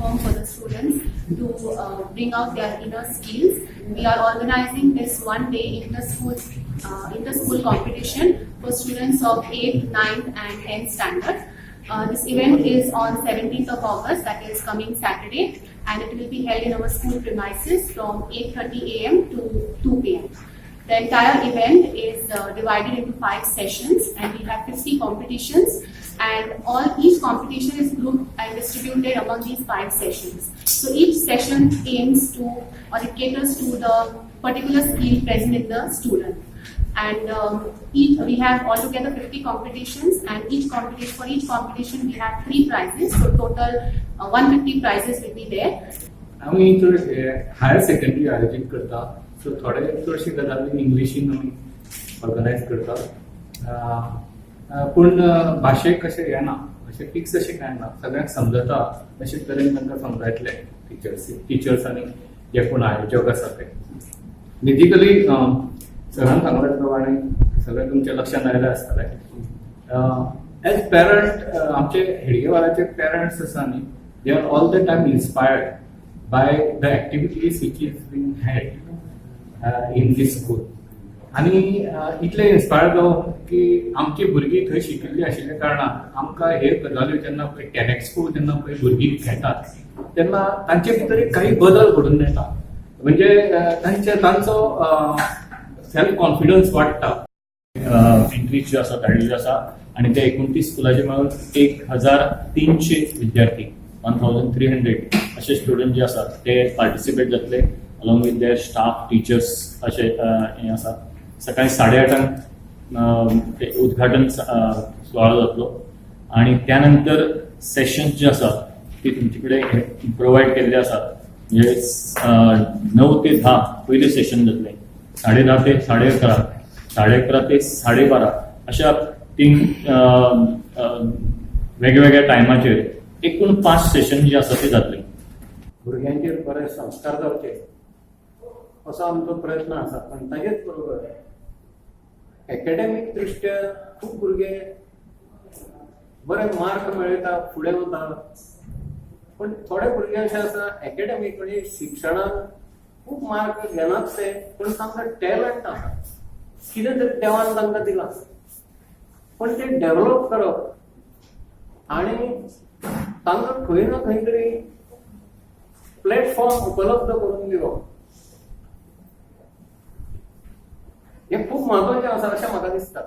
platform for the students to bring out their inner skills. We are organizing this one day inter-school competition for students of 8th, 9th and 10th standard. This event is on 17th of August, that is coming Saturday, and it will be held in our school premises from 8:30 a.m. to 2 p.m. The entire event is divided into 5 sessions, and we have 50 competitions, and all each competition is grouped and distributed among these 5 sessions. So each session aims to, or it caters to the particular skill present in the student. And each we have altogether 50 competitions, and each competition for each competition we have 3 prizes. So total 150 prizes will be there. आमी चड higher secondary आयोजीत करता, so थोडे चडशे गजाली इंग्लिशीन आमी organise करता, पूण भाशेक कशें येना, अशें फिक्स अशें कांय ना. सगळ्यांक समजता अशे तरेन तांकां समजायतले टिचर्स आनी जे कोण आयोजक आसा ते. बेजिकली सरान सांगले प्रमाणे सगळें तुमच्या लक्षांत आयलें आसतलें. एज पेरंट, आमचे हेडगेवाराचे पेरंट्स आसा न्ही, they are all the time inspired by the activities which is being held in this school. आनी इतले इन्स्पायर्ड जावन की आमची भुरगीं थंय शिकिल्लीं आशिल्ल्या कारणान आमकां हे गजाल्यो जेन्ना पळय टॅनेक्सपो जेन्ना पळय भुरगीं घेतात तेन्ना तांचे भितर एक काही बदल घडून येता, म्हणजे तांचो सेल्फ कॉन्फिडन्स वाडटा. एंट्रीज ज्यो आसा धाडिल्ल्यो आसा आनी त्या 29 स्कुलाचे मेळून 1300 विद्यार्थी, 1300 अशे स्टुडंट जे आसात ते पार्टिसिपेट जातले along with their staff, teachers अशे हें आसा. सकाळी 8:30 ते उद्घाटन सुवाळो जातलो आनी त्या नंतर सेशन्स जे आसात ती तुमचे कडेन प्रोवायड केल्ले आसात. म्हणजे 9 ते 10 पयलें सेशन जातलें, 10:30 ते 11:30, 11:30 ते 12:30 अशा तीन वेगवेगळ्या टायमाचेर एकूण 5 सेशन जे आसा ते जातले. भुरग्यांचेर बरे संस्कार जावचे असो आमचो प्रयत्न आसा, पण ताजेच बरोबर एकॅडमीक दृश्ट्या खूब भुरगे बरे मार्क मेळयता, फुडें वता, पण थोडे भुरगे अशे आसा, एकॅडमीक म्हणजे शिक्षणान खूब मार्क घेनात ते, पण तांकां टॅलंट आसा, कितें तरी देवान तांकां दिलां, पण ते डेव्हलप करप आणि तांकां खंय ना खंय तरी प्लॅटफॉर्म उपलब्ध करून दिवप हें खूब म्हत्वाचें आसा अशें म्हाका दिसता.